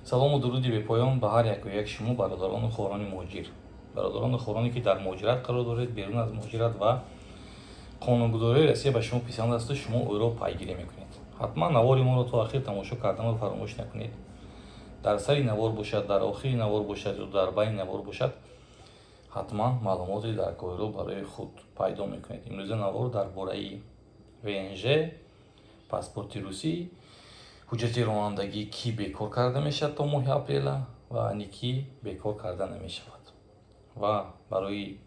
Салому дуруди бепоён ба ҳар яку як шумо, бародарону хоҳарони муҳоҷир, бародарону хоҳароне, ки дар муҳоҷират қарор доред, берун аз муҳоҷират ва қонунгузории Россия ба шумо писанд асту шумо ӯро пайгирӣ мекунед. Ҳатман навори моро то ахир тамошо карданро фаромӯш накунед. Дар сари навор бошад, дар охири навор бошад ё дар байни навор бошад, ҳатман маълумоти даркориро барои худ пайдо мекунед. Имрӯза навор дар бораи ВНЖ, паспорти русӣ, ҳуҷҷати ронандагӣ, кӣ бекор карда мешавад то моҳи апрела ва ани кӣ бекор карда намешавад ва барои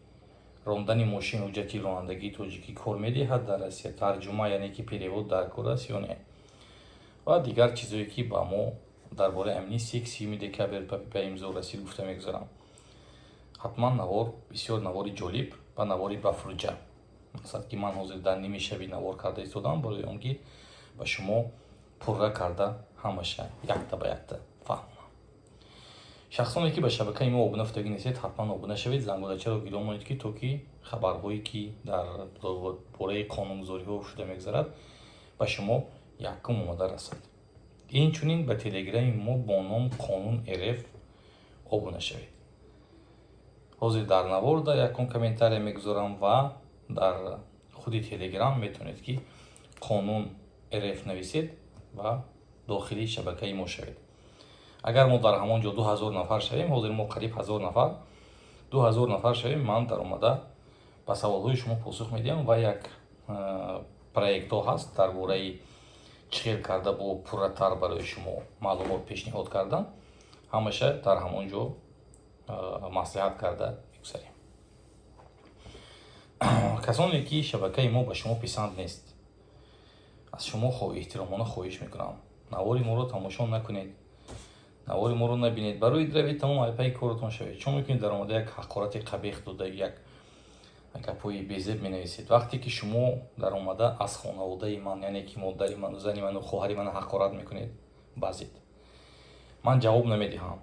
рондани мошин ҳуҷҷати ронандагии тоҷикӣ кор медиҳад дар Россия, тарҷума, яъне ки перевод дар кор аст ё не ва дигар чизое, ки ба мо дар бораи амнистия, ки 30-юми декабр ба имзо расид, гуфта мегузарам. Ҳатман навор бисёр навори ҷолиб ва навори бафурҷа. Мақсад, ки ман ҳозир дар ними шаби навор карда истодам, барои он ки ба шумо пурра карда, ҳамаша якта ба якта фаҳмонам. Шахсоне, ки ба шабакаи мо обуна шудагӣ нестед, ҳатман обуна шавед, зангулачаро гирон монед, ки то ки хабарҳое, ки дар бораи қонунгузориҳо шуда мегузарад, ба шумо якум омода расад. Инчунин ба телеграми мо бо ном Қонун РФ обуна шавед. Ҳозир дар навор дар якум комментария мегузорам ва дар худи Телеграм метавонед, ки Қонун РФ нависед ва дохили шабакаи мо шавед. Агар мо дар ҳамон ҷо 2000 нафар шавем, ҳозир мо қариб 1000 нафар, 2000 нафар шавем, ман даромада ба саволҳои шумо посух медиҳам ва як проектҳо ҳаст дар бораи чӣ хел карда бо пурратар барои шумо маълумот пешниҳод кардан. Ҳамаша дар ҳамон ҷо маслиҳат карда мегузарем. Касоне, ки шабакаи мо ба шумо писанд нест, аз шумо эҳтиромона хоҳиш мекунам, навори моро тамошо накунед, навори моро набинед. Барои равед, тамом, айпаи коротон шавед. Чон мекунед, даромада як ҳақорати қабеҳ дода, як гапҳои безеб менависед? Вақте ки шумо даромада аз хонаводаи ман, яъне ки модари ману зани ману хоҳари ману ҳақорат мекунед, базид ман ҷавоб намедиҳам,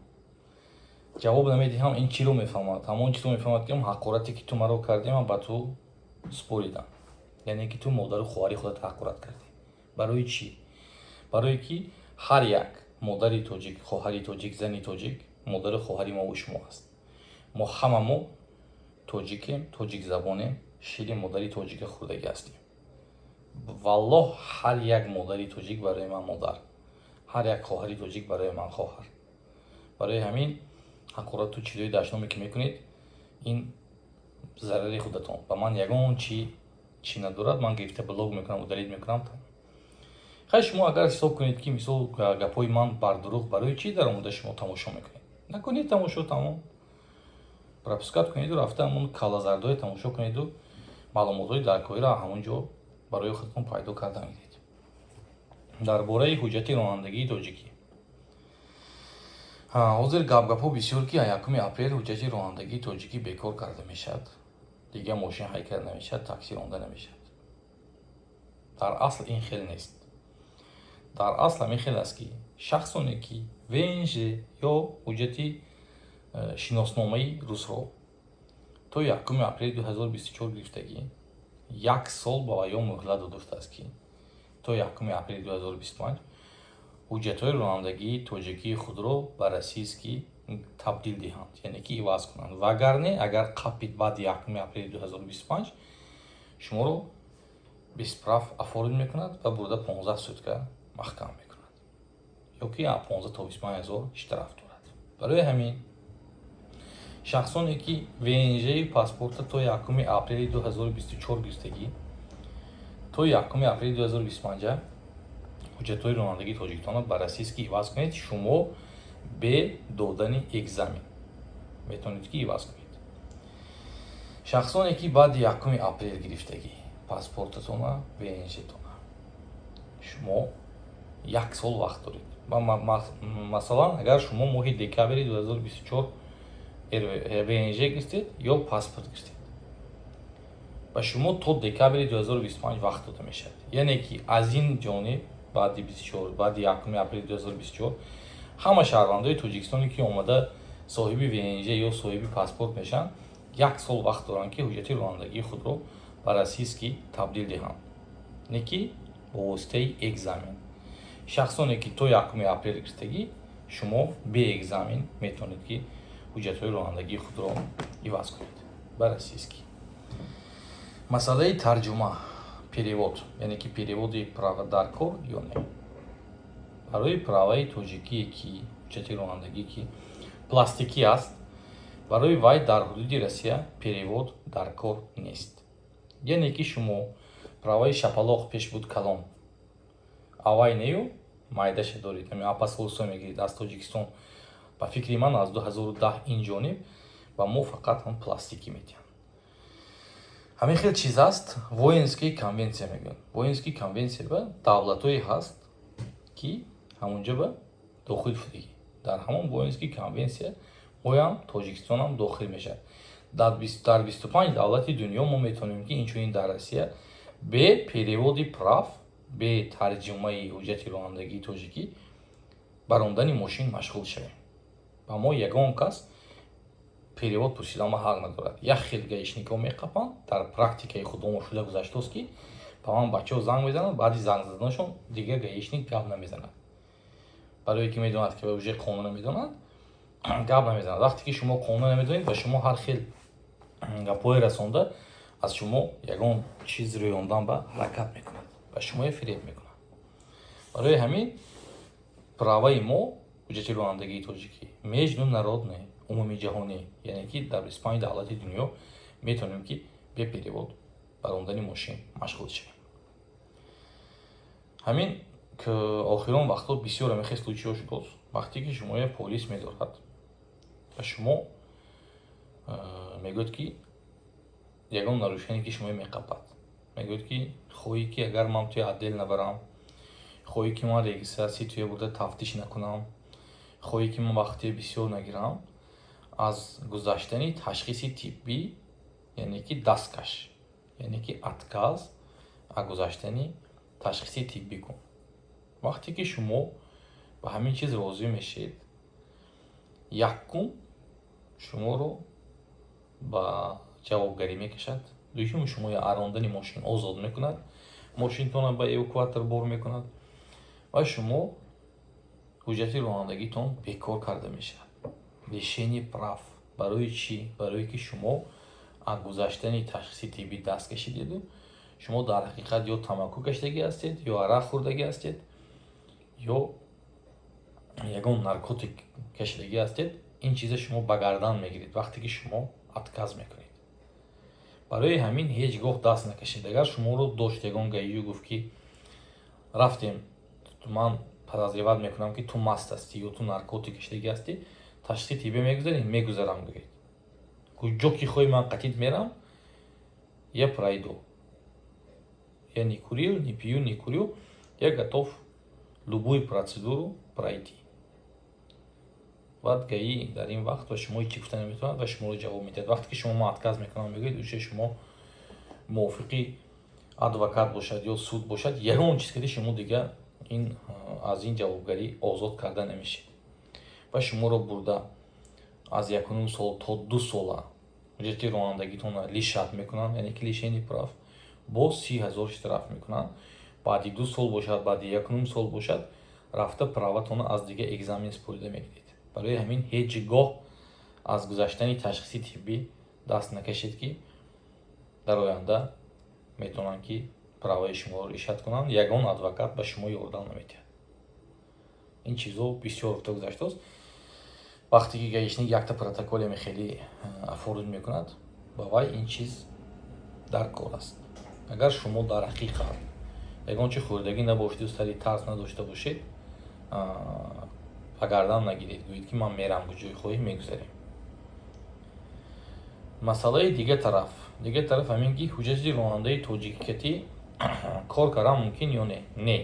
ҷавоб намедиҳам. Ин чиро мефаҳмад? Ҳамон чизро мефаҳмад, ки ҳақорате, ки ту маро кардӣ, ман ба ту супоридам, яъне ки ту модару хоҳари худат ҳақорат кардӣ. Барои чӣ? Барое ки ҳар як модари тоҷик, хоҳари тоҷик, зани тоҷик модару хоҳари мову шумо аст. Мо ҳама мо тоҷикем, тоҷикзабонем, шири модари тоҷика хӯрдагӣ ҳастем. Валлоҳ, ҳар як модари тоҷик барои ман модар, ҳар як хоҳари тоҷик барои ман хоҳар. Барои ҳамин ҳақорату чизои дашноме, ки мекунед, ин зарари худатон, ба ман ягон чи чӣ надорад. Ман гирифта блок мекунам, удалить мекунам. Хай, шумо агар ҳисоб кунед, ки мисол гапҳои ман бардурӯғ, барои чӣ даромада шумо тамошо мекунед? Накунед тамошо, тамом, пропускать кунеду рафта ҳамон каллазардое тамошо кунеду маълумотҳои даркориро ҳамон ҷо барои худатон пайдо карда мегиред. Дар бораи ҳуҷҷати ронандагии тоҷикӣ ҳозир гапгапҳо бисёр, ки 1-уми апрел ҳуҷҷати ронандагии тоҷикӣ бекор карда мешавад, дигар мошин ҳай карда намешавад, такси ронда намешавад. Дар асл ин хел нест. Дар асл ҳамин хел аст, ки шахсоне, ки ВНЖ ё ҳуҷҷати шиносномаи русро то 1-уми апрели 2024 гирифтагӣ, як сол ба ваё муҳлат дода шудааст, ки то 1-уми апрели 2025 ҳуҷҷатҳои ронандагии тоҷикии худро ба российский табдил диҳанд, яъне ки иваз кунанд. Вагарне, агар қапид баъди 1-уми апрели 2025, шуморо без прав оформить мекунад ва бурда 15 сутка маҳкам мекунад ё ки 15 то 25 ҳазор штраф дорад. Барои ҳамин шахсоне, ки ВНЖи паспорта то 1-уми апрели 2024 гирифтагӣ, то 1-уми апрели 2025 ҳуҷҷатҳои ронандагии тоҷикистонро ба российский иваз кунед. Шумо бе додани экзамен метавонед, ки иваз кунед. Шахсоне, ки баъди 1-уми апрел гирифтагӣ паспортатона, ВНЖтона, шумо як сол вақт доред. Масалан, агар шумо моҳи декабри 2024 ВНЖ гирифтед ё паспорт гирифтед, ба шумо то декабри 2025 вақт дода мешавад, яъне ки аз ин ҷониб баъди 24, баъди 1-уми апрели 2024 ҳама шаҳрвандои тоҷикистоне, ки омада соҳиби ВНЖ ё соҳиби паспорт мешаванд, як сол вақт доранд, ки ҳуҷҷати ронандагии худро ба российский табдил диҳанд, не ки бо воситаи экзамен. Шахсоне, ки то 1-уми апрел гирифтагӣ. Шумо бе экзамен метавонед, ки ҳуҷҷатҳои ронандагии худро иваз кунед ба российский. Масъалаи тарҷума, перевод, яъне ки переводи права дар кор ё не? Барои праваи тоҷикие, ки ҳуҷҷати ронандагӣ, ки пластикӣ аст, барои вай дар ҳудуди Россия перевод дар кор нест. Яъне ки шумо праваи шапалоқ, пеш буд калон, авай нею майдаша доред, апостилсо мегиред аз Тоҷикистон. Ба фикри ман, аз 2010 ин ҷониб ба мо фақат ҳам пластикӣ медиҳанд. Ҳамин хел чиз аст, воинский конвенсия мегӯянд. Воинский конвенсия ба давлатҳое ҳаст, ки ҳамонҷо ба дохил шудагӣ. Дар ҳамон воинский конвенсия моям, Тоҷикистонам дохил мешавад. Дар 25 давлати дунё мо метавонем, ки инчунин дар Россия бе переводи прав, бе тарҷумаи ҳуҷҷати ронандагии тоҷикӣ ба рондани мошин машғул шавем. Ба мо ягон кас перевод пурсидан ҳақ надорад. Як хел гаишникҳо меқапанд. Дар практикаи худомо шуда гузаштааст, ки ба ман бачаҳо занг мезананд, баъди занг заданашон дигар гаишник гап намезанад, барое ки медонад, ки уже қонуна медонад, гап намезанад. Вақте ки шумо қонуна намедонед, ба шумо ҳар хел гапҳое расонда, аз шумо ягон чиз рӯёндан ба ҳаракат мекунад, ба шумое фиреб мекунад. Барои ҳамин праваи мо, ҳуҷҷати ронандагии тоҷикӣ, международный, умумиҷаҳонӣ, яъне ки дар 25 давлати дунё метавонем, ки бе перевод ба рондани мошин машғул шавем. Ҳамин охирон вақтҳо бисёр ҳамин хел случайҳо шудааст. Вақте ки шумоя полис медорад ва шумо мегӯяд, ки ягон нарушение, ки шумоя меқапад, мегӯяд, ки хоҳӣ, ки агар ман туя отдел набарам, хоҳӣ, ки ман регистрация туя бурда тафтиш накунам, хоҳӣ, ки ман вақти бисёр нагирам, аз гузаштани ташхиси тиббӣ, яъне ки даст каш, яъне ки отказ аз гузаштани ташхиси тиббӣ кун. Вақте ки шумо ба ҳамин чиз розӣ мешед, якум, шуморо ба ҷавобгарӣ мекашад, дуюм, шуморо аз рондани мошин озод мекунад, мошинтонро ба эвакуатор бор мекунад ва шумо ҳуҷҷати ронандагитон бекор карда мешавад, лишение прав. Барои чӣ? Барое ки шумо аз гузаштани ташхиси тиббӣ даст кашидеду шумо дар ҳақиқат ё тамаку кашидагӣ ҳастед, ё арақ хӯрдагӣ ҳастед, ё ягон наркотик кашидагӣ ҳастед. Ин чиза шумо ба гардан мегиред, вақте ки шумо отказ мекунед. Барои ҳамин ҳеҷ гоҳ даст накашед. Агар шуморо дошт ягон гаию гуфт, ки рафтем, ман подозревать мекунам, ки ту маст ҳастӣ ё ту наркотик кашидагӣ ҳастӣ, ташхиси тиббӣ мегузарӣ? Мегузарам, гӯед. Куҷо ки хоҳӣ, ман қатит мерам, я пройду. Я не курил, не пью, не курю, я готов любую процедуру пройти. Баъд ГАИ дар ин вақт ба шумо ҳеҷ чӣ гуфта наметавонад ва шуморо ҷавоб медиҳад. Вақте ки шумо ман отказ мекунам мегӯед, уже шумо мувофиқи адвокат бошад ё суд бошад, ягон чиз кади шумо дига ин аз ин ҷавобгарӣ озод карда намешед ва шуморо бурда аз 1,5 сол то 2 сола ҳуҷҷати ронандагитонро лишать мекунанд, яъне ки лишение прав, бо 30 000 штраф мекунанд. Баъди 2 сол бошад, баъди 1,5 сол бошад, рафта праватонро аз дига экзамен супорида мегиред. Барои ҳамин ҳеҷ гоҳ аз гузаштани ташхиси тиббӣ даст накашед, ки дар оянда метавонанд, ки праваи шуморо лишать кунанд, ягон адвокат ба шумо ёрдам намедиҳад. Ин чизҳо бисёр гуфта гузаштааст. Вақте ки гаишник якта протоколе хеле оформить мекунад, ба вай ин чиз дар кор аст. Агар шумо дар ҳақиқат ягон чи хӯрдагӣ набошеду сари тарс надошта бошед, ба гардан нагиред, гӯед, ки ман мерам, куҷое хоҳӣ, мегузарем. Масъалаи дигар тараф ҳамин, ки ҳуҷҷати ронандаи тоҷикикатӣ кор кардан мумкин ё не? Не,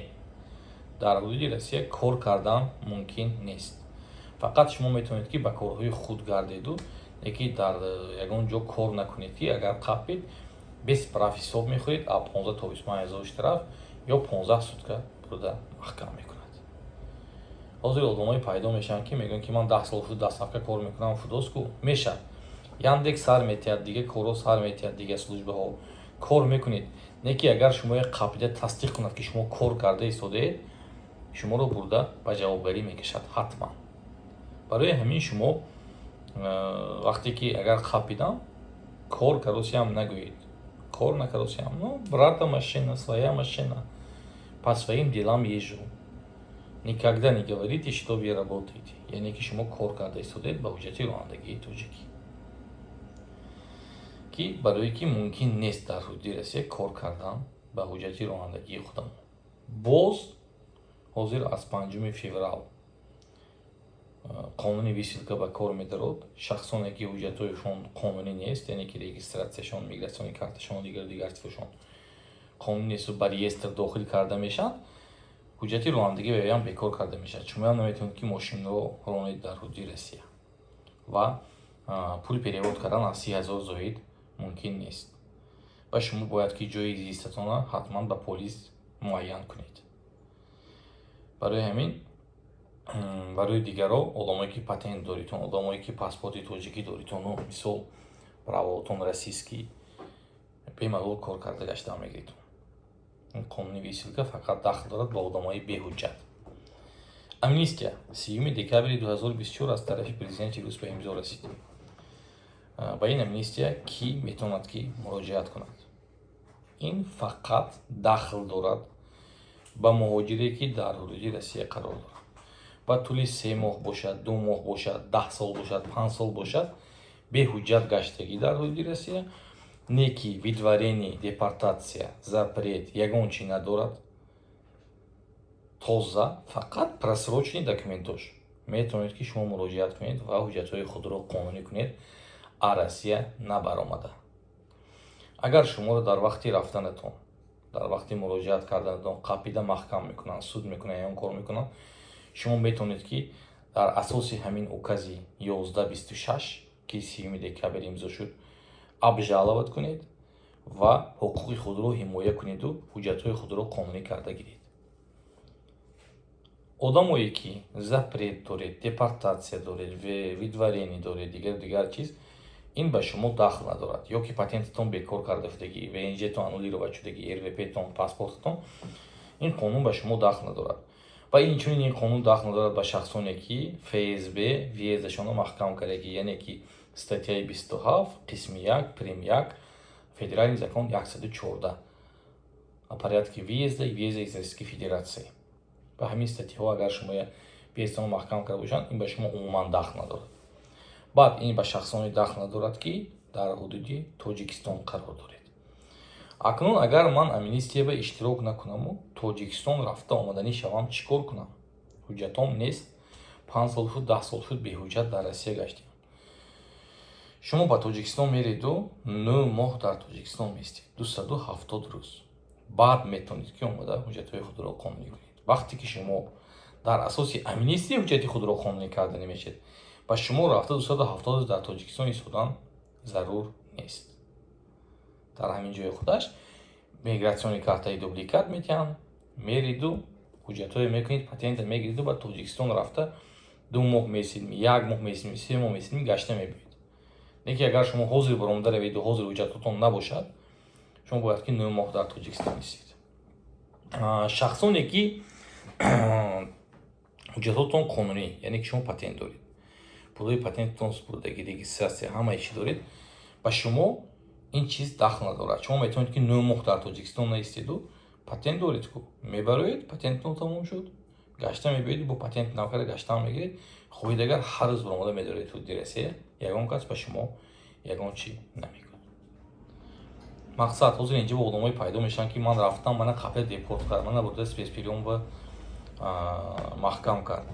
дар ҳудуди Россия кор кардан мумкин нест. Фақат шумо метавонед, ки ба корҳои худ гардеду, леки дар ягон ҷо кор накунед, ки агар қаппед, без прав ҳисоб мехӯред, аз 15 то 25 ҳазор штраф ё 15 сутка бурда маҳкам мекунад. Ҳозир одамое пайдо мешаванд, ки мегӯянд, ки ман 10 сол шуд доставка кор мекунам. Фудоску мешавад, Яндекс сар метиҳад, дигар корҳо сар метиҳад, дигар службаҳо кор мекунед. Не ки агар шумо як қапида тасдиқ кунад, ки шумо кор карда истодаед, шуморо бурда ба ҷавобгарӣ мекашад ҳатман. Барои ҳамин шумо вақте ки агар қапидам, кор каросиам нагӯед, кор накаросиам, ну, брата машина, своя машина, по своим делам езжу. Никогда не говорите, что вы работаете, яъне ки шумо кор карда истодед ба ҳуҷҷати ронандагии тоҷикӣ, ки барое ки мумкин нест дар ҳудуди Россия кор кардан ба ҳуҷҷати ронандагии худамон. Боз ҳозир аз 5 феврал қонуни высылка ба кор медарод. Шахсоне ки ҳуҷҷатҳояшон қонунӣ нест, яъне ки регистрация шон, миграционный карташон, дигару дигар чизҳошон қонунӣ несту ба реестр дохил карда мешаванд, ҳуҷҷати ронандагӣ ваям бекор карда мешавад. Шумоям наметавонед, ки мошинро ронед дар ҳудуди Россия ва пули перевод кардан аз 30 000 зоид мумкин нест. Ва шумо бояд ки ҷои зистатонро ҳатман ба полис муайян кунед. Барои ҳамин, барои дигарро, одамое ки патент доритон, одамое ки паспорти тоҷикӣ доритону, мисол, права тон российский, бемалол кор карда гаштан мегиритон. Ин қонуни высылка фақат дахл дорад ба одамои беҳуҷҷат. Амнистия 30 декабри 2024 аз тарафи президенти рус ба имзо расид. Ба ин амнистия кӣ метавонад ки муроҷиат кунад? Ин фақат дахл дорад ба муҳоҷире, ки дар ҳудуди Россия қарор дорад ва тӯли 3 моҳ бошад, 2 моҳ бошад, 10 сол бошад, 5 сол бошад, беҳуҷҷат гаштагӣ дар ҳудуди Россия, не ки выдворение, депортация, запрет, ягон чӣ надорад, тоза, фақат просроченный документ ош, метавонед, ки шумо муроҷиат кунед ва ҳуҷҷатҳои худро қонунӣ кунед. А Россия набаромада, агар шуморо дар вақти рафтанатон, дар вақти муроҷиат карданатон қапида маҳкам мекунанд, суд мекунанд, ягон кор мекунанд, шумо метавонед, ки дар асоси ҳамин указ и 1126, ки 30 декабр имзо шуд, обжаловать кунед ва ҳуқуқи худро ҳимоя кунеду ҳуҷҷатҳои худро қонунӣ карда гиред. Одамое ки запрет доред, депортация доред, выдворение доред, дигару дигар чиз, ин ба шумо дахл надорад. Ё ки патентатон бекор карда шудагӣ, ВНЖ тон аннулировать шудагӣ, РВП тон, паспортатон, ин қонун ба шумо дахл надорад. Ва инчунин ин қонун дахл надорад ба шахсоне, ки ФСБ въезд ашонро маҳкам кардагӣ, яъне ки статья и 27 қисми 1 прим 1 федеральный закон 114 «О порядке въезда и выезда из Российской Федерации». Ба ҳамин статья ҳо агар шумо въезд атонро маҳкам карда бошанд, ин ба шумо умуман дахл надорад. Баъд ин ба шахсоне дахл надорад, ки дар ҳудуди Тоҷикистон қарор доред. Акнун, агар ман амнистия ба иштирок накунаму Тоҷикистон рафта омаданӣ шавам, чӣ кор кунам? Ҳуҷҷатом нест, 5 сол шуд, 10 сол шуд, беҳуҷҷат дар Россия гаштем. Шумо ба Тоҷикистон мереду 9 моҳ дар Тоҷикистон меистед, 270 рӯз. Баъд метавонед, ки омада ҳуҷҷатҳои худро қонунӣ кунед. Вақте ки шумо дар асоси амнистия ҳуҷҷати худро қонунӣ карда намешед, ба шумо рафта 270 рӯз дар Тоҷикистон истодан зарур нест. Дар ҳамин ҷои худаш миграционный картаи дубликат метиҳанд, мериду ҳуҷҷатҳое мекунед, патента мегириду ба Тоҷикистон рафта 2 моҳ месидми, як моҳ месидми, 3 моҳ месидми, гашта мебиёед. Не ки агар шумо ҳозир баромада раведу ҳозир ҳуҷҷатотон набошад, шумо бояд ки 9 моҳ дар Тоҷикистон истед. Шахсоне ки ҳуҷҷатотон қонунӣ, яъне ки шумо патент доред, пулои патентатон супурдагӣ, регистрация, ҳамаи чӣ доред, ба шумо ин чиз дахл надорад. Шумо метавонед, ки 9 моҳ дар Тоҷикистон наистеду, патент доред ку, мебароед, патентатон тамом шуд, гашта мебиёед, бо патент навкарда гаштан мегиред. Хоҳед агар, ҳар рӯз баромада медоред ҳудуди Россия, ягон кас ба шумо ягон чӣ намекунад. Мақсад, ҳозир инҷо одамое пайдо мешаванд, ки ман рафтам, мана қапида депорт кард, мана бурда спецприём ба маҳкам кард.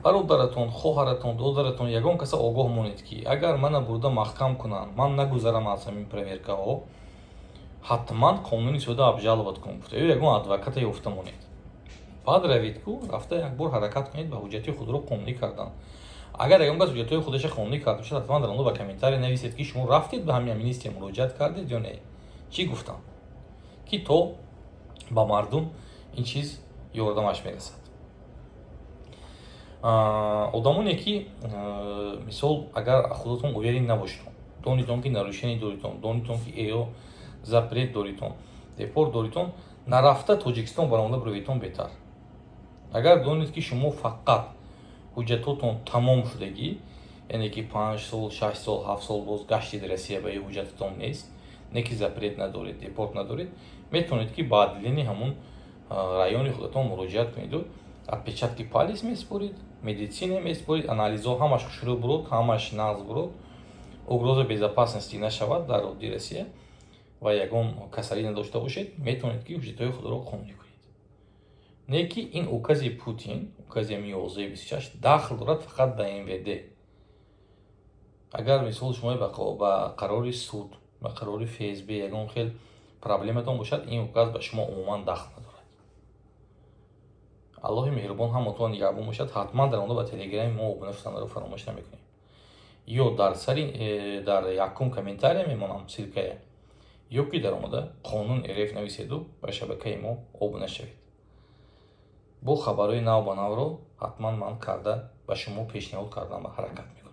Бародаратон, хоҳаратон, додаратон, ягон каса огоҳ монед, ки агар мана бурда маҳкам кунанд, ман нагузарам аз ҳамин проверка ҳо, ҳатман қонуни сода обжаловать кун гуфта ё ягон адвоката ёфта монед. Баъд равед ку, рафта якбор ҳаракат кунед ба ҳуҷҷати худро қонунӣ кардан. Агар ягон кас ҳуҷҷатҳои худаша қонунӣ карда бошад, ҳатман дар оно ба комментарий нависед, ки шумо рафтед, ба ҳамин амнистия муроҷиат кардед ё не, чӣ гуфтам, ки то ба мардум ин чиз ёрдамаш мерасад. Одамоне ки, мисол, агар худатон уверен набошедон, донитон, ки нарушение доритон, донитон, ки эо запрет доритон, депорт доритон, нарафта Тоҷикистон баромада бираведтон беҳтар. Агар донед, ки шумо фақат Ҳуҷҷатотон тамом шудагӣ, яъне ки 5 сол, 6 сол, 7 сол боз гаштид Россия ба ҳуҷҷататон нест, не ки запрет надоред, депорт надоред, метавонед, ки ба отделение ҳамун райони худатон муроҷиат кунеду отпечатки палец месупоред, медицина месупоред, анализҳо ҳамаш хушрӯ бурод, ҳамаш нағз бурод, угроза безопасности нашавад дар оддии Россия ва ягон касалӣ надошта бошед, метавонед, ки ҳуҷҷатҳои худро қонунӣ кунед. Не ки ин укази Путин, укази 1126, дахл дорад фақат ба МВД. Агар, мисол, шумо ба қарори суд, ба қарори ФСБ ягон хел проблематон бошад, ин указ ба шумо умуман дахл надорад. Аллоҳи меҳрубон ҳаматон нигаҳбон бошад. Ҳатман дар онда ба Телеграми мо обуна шуданро фаромӯш намекунем. Ё дар сари дар якум комментария мемонам ссылкая, ё ки дар омада «Қонун РФ» нависеду ба шабакаи мо обуна шавед. Бо хабарҳои нав ба навро ҳатман ман карда ба шумо пешниҳод кардан ҳаракат мекунам.